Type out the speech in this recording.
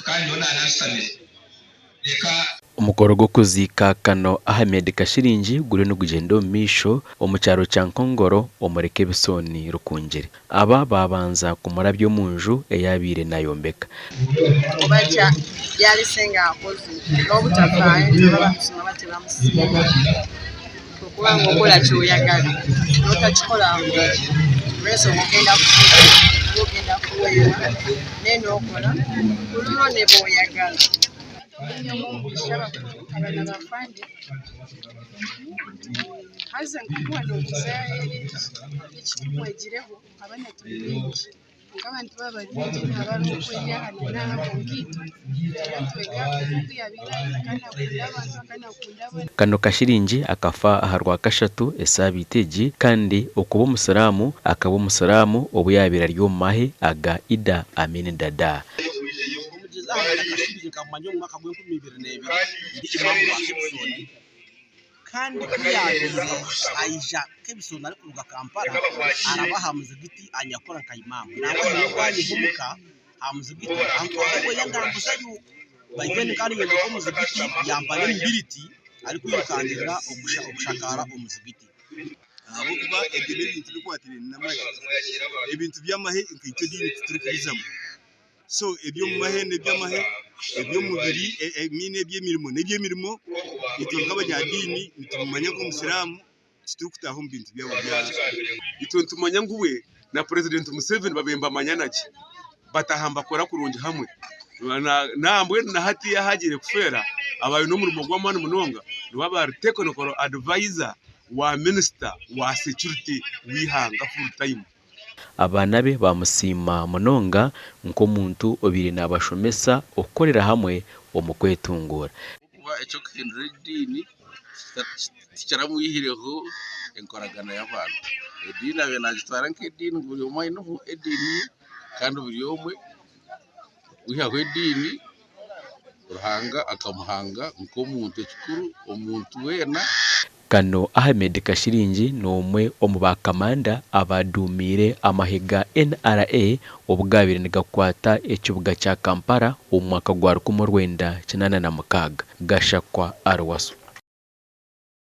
Kandi nyowe naananshutamize. Reka. Omukoro gw'okuziika Kano Ahmed Kashiringi guriyo nigugyenda omu maisho omu kyaro kya Nkongoro omuri Kebisoni Rukungiri. Aba baabanza kumurabya omu nju ei abaire naayombeka. Oba ekyaretse ng'akoze n'obutafaayo nti oba bamusiima oba tibamusiima. Okuba ngu okora kyoyagala n'otakikora olw'ensonga ogenda kufuna oba ogenda kuweebwa then n'okora kululwo nebwoyagala. Haza nka waaba noobuuza eki tumwegireho abaana turi baingi kwonka abantu baaba bari baingi nihaba hariho okwerya aha na n'aha kwonka itwe turiyo nitwega oku yaabaire ari akaba naakunda abantu akaba naakunda abaana. Kano Kashiringi akafa aha Rwakashatu esaabiiti egi kandi okuba Omusiraamu akaba Omusiraamu obu yaabaire ari omu mahe aga Ida Amin Dada. Omugyezi Ahmed Kashiringi nkamumanya omu mwaka gw'enkumi ibiri n'ebiri ndi Imam wa Kebisoni. Kandi ku yaabaire aija Kebisoni arikuruga Kampala, araba aha muzigiti anyakora nka imaamu. Nangwa haine obu anyiha omuka aha muzigiti antwara owe yandambuzayo. By then nkaba ninyombeka omuzigiti yampa n'emibiriti arikwirukangirira okushakaara omuzigiti. Ahabw'okuba ebyo n'ebintu bikwatiraine n'amahe. Ebintu by'amahe nkaitwe ediini titurikubizamu. So eby'omu mahe n'eby'amahe, eby'omubiri I mean eby'emirimo n'eby'emirimo. Itwe nk'abanyadiini nitumumanya nk'omusiraamu titurikutaaha omu bintu byabo bya. Itwe nitumanya ngu we na Purezidenti Museveni babaire nibamanyana gye, bataaha nibakora kurungi hamwe. Nambwenu na hatiiya ahu agiire kufeera aba aine omurimo gw'amaani munonga niwe aba ari technical advisor wa minisita wa security w'eihanga full time. Abaana be baamusiima munonga nk'omuntu obaire naabashomesa okukorera hamwe omu kwetunguura. Ahabw'okuba eky'okuhindura ediini tikiramwihireho enkoragana y'abantu. Ediini abaire naagitwara nk'ediini ngu buri omwe aine ediini ye kandi buri omwe wihaho ediini Ruhanga akamuhanga nk'omuntu ekikuru omuntu weena. Kano Ahmed Kashiringi n'omwe omu ba kamanda abaaduumiire amahe ga NRA obu gaabaire nigakwata ekibuga kya Kampala omu mwaka gwa 1986. Gashakwa Ariwaso.